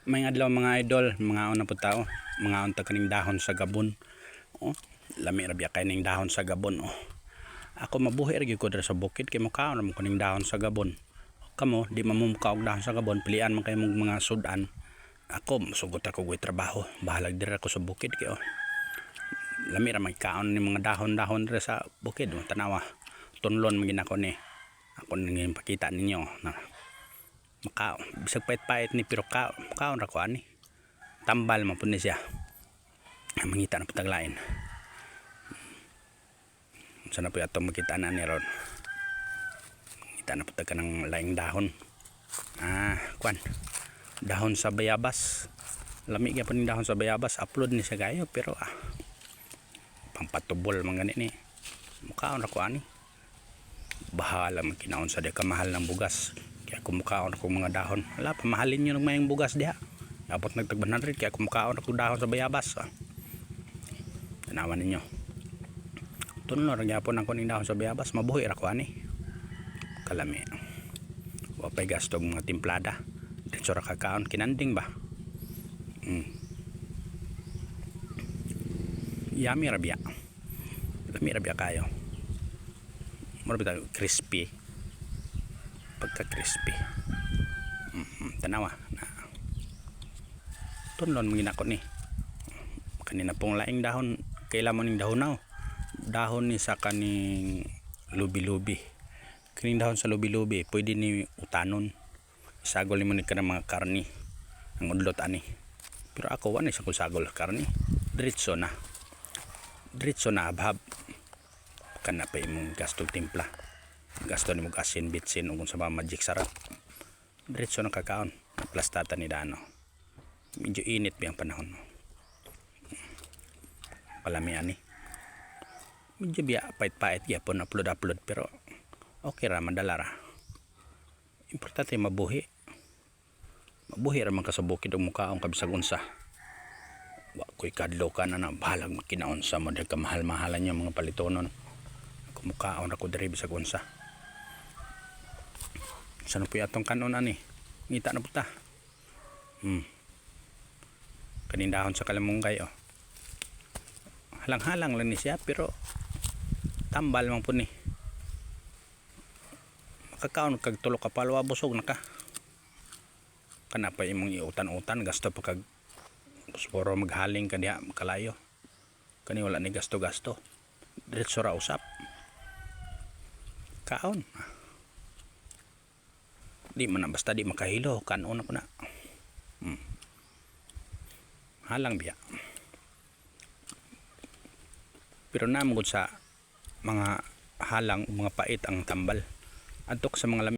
Maayong adlaw, mga idol, mangaon na pud ta. Mangaon ta kaning dahon sa gabon. Oh, lami ra biya kay ning dahon sa gabon oh. Ako, mabuhi ra gyud ko diri sa bukid kay mukaon ra man ko ning dahon sa gabon. Kamo, di man mo mukaog dahon sa gabon, pilian man kayo mong mga sudan. Ako, musugot ako og trabaho. Bahalag diri ako sa bukid kay oh. Lami ra magkaon ni mga dahon-dahon diri sa bukid. Oh, tanawa. Tunlon man gid nako ni. Ako ning pakita ninyo na maka bisag pait-pait ni, pero ka kaon ra ko ani. Tambal man pud ni siya. Mangita na pud tag lain. Unsa na po ato makita na ni ron? Mangita na pud ta kanang laing dahon. Ah, kwan, dahon sa bayabas. Lami gyapon ning dahon sa bayabas. Upload ni siya kayo, pero ah, pampatubol man gani ni. Mukaon ra ko ani. Bahala magkinaon sa di kamahal ng bugas. Kaya kumukaon ako mga dahon. Wala, pamahalin nyo ng mayang bugas diha. Dapat nagtag 100, kaya kumukaon ako dahon sa bayabas. Ah. Tanawan ninyo. Tunlo ra gyapon ako ning dahon sa bayabas. Mabuhi ra ko ani. Kalami. Wa pay gasto mga timplada. Diretso ra kakaon, kinanding ba? Yummy ra biya. Lami ra biya kayo. Mura bitaw crispy, pagka crispy. Tanawa na, tunlon mo ginako ni. Kanina pong laing dahon, kaila mo ning dahon na dahon ni sa kaning lubi-lubi. Kaning dahon sa lubi-lubi, pwede ni utanon. Sagol nimo ni kanang mga karni, ang udlot ani. Pero ako, wa ni sa sagol karni. Diretso na, diretso na habhab. Kana pa imong gasto timpla, gasto nimo asin, bitsin ug sa mga Magic Sarap. Diretso na kakaon. Plastata ni dano. Medyo init ba ang panahon. Kalami ani. Medyo biya pait-pait gyapon, upload upload, pero okay ra, madala ra. Importante mabuhi. Mabuhi ra man ka sa bukid ug mukaon ka bisag unsa. Wa ko'y kadlokan na bahalag makinaon sa mo dahil kamahal-mahalan niyo mga palitonon. Ako, mukaon ako diri bisag unsa. Saan po atong kanon ani? Ngita na puta. Kaning dahon sa kalamunggay oh. Halang-halang lang ni siya, pero tambal man po ni. Makakaon kag tulo ka palwa, busog na ka. Kana pa imong iutan-utan, gasto pa kag puro maghaling ka diha kalayo. Kani wala ni gasto-gasto. Diretso ra usap. Kaon. Di man na basta di makahilo, kanon ako na. Halang biya. Pero namgod sa mga halang o mga pait ang tambal. Adto sa mga lami.